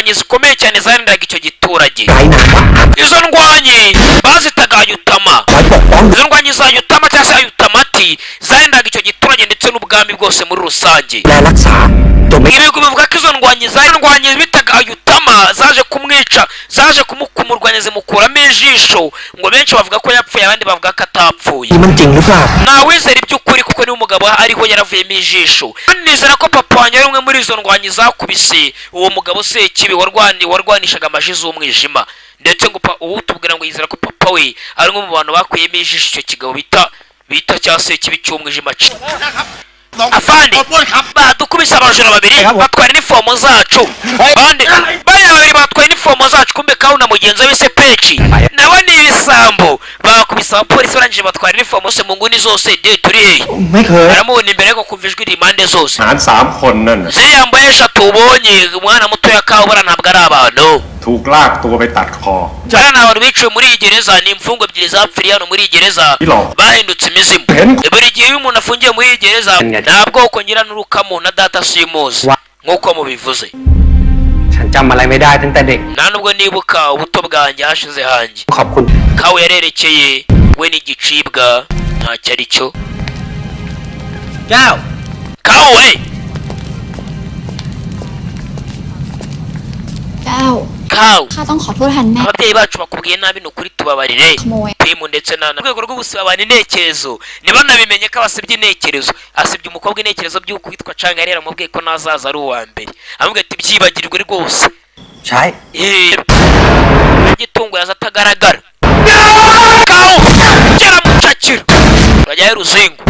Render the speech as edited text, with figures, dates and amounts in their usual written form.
Ndwanyi zikomeye cyane zarindaga icyo giturage. รายนามว่าอา Izo ndwanyi bazitaga Ayutama. คอยปกป้อง Izo ndwanyi za Ayutama cyangwa se Ayutamati zarindaga icyo giturage ndetse n'ubwami bwose muri rusange. และรักษาจนไม่ Ibigo bivuga ko izo ndwanyi zari ndwanyi bitaga Ayutama zaje kumwica, zaje kumukumurwanya, zimukuramo ijisho. Ngo benshi bavuga ko yapfuye, abandi bavuga ko atapfuye. นี่มันจริงหรือเปล่า Ntawizera iby'ukuri kuko niba umugabo ariho yaravuyemo ijisho. Nizera ko papa wanjye ari umwe muri izo ndwanyi zakubise uwo mugabo Sekibi warwanishaga amaji z'umwijima. Ndetse ngo uwutubwira ngo yizera ko papa we ari umwe mu bantu bakuyemo ijisho icyo kigabo bita cya Sekibi cy'umwijima. Afande, badukubise abajura babiri, batwara inifomo zacu. Bande bariya babiri batwaye inifomo zacu. Kumbe kawu na mugenzi we se Peci nabo ni ibisambo, bakubise abapolisi barangije batwara inifomo zose mu nguni zose. De turi hehe? ไม่เคย Aramubona imbere ariko kumva ijwi impande zose. หารสามคนนั่นน่ะ Ziriya mbohe eshatu ubonye, umwana mutoya kawu, buriya ntabwo ari abantu. ถูกลากตัวไปตัดคอ Bariya ni abantu biciwe muri iyi gereza, ni imfungwa ebyiri zapfiriye hano muri iyi gereza, bahindutse imizimu. Buri gihe iyo umuntu afungiye muri iyi gereza, nta bwoko ngira n'urukamo na data simuzi nk'uko mubivuze. ฉันจำอะไรไม่ได้ตั้งแต่เด็ก Nta nubwo nibuka ubuto bwanjye hashize hanjye. ขอบคุณ Kawe yarerekeye we n'igicibwa ntacyo ari cyo. เก้า Kawe we. เก้า Kawe. ข้าต้องขอโทษแทนแม่ Ababyeyi bacu bakubwiye nabi, ni ukuri tubabarire. ขโมย Timu ndetse na rwego rwo gusaba intekerezo ntibanabimenye ko abasibye intekerezo, asibye umukobwa intekerezo by'uko witwa Canga yari yaramubwiye ko nazaza ari uwa mbere, amubwiye ati byibagirwe rwose. ใช่ Eh, igitungo yaza atagaragara. Kawo keramucakira urajyayo ruzingo.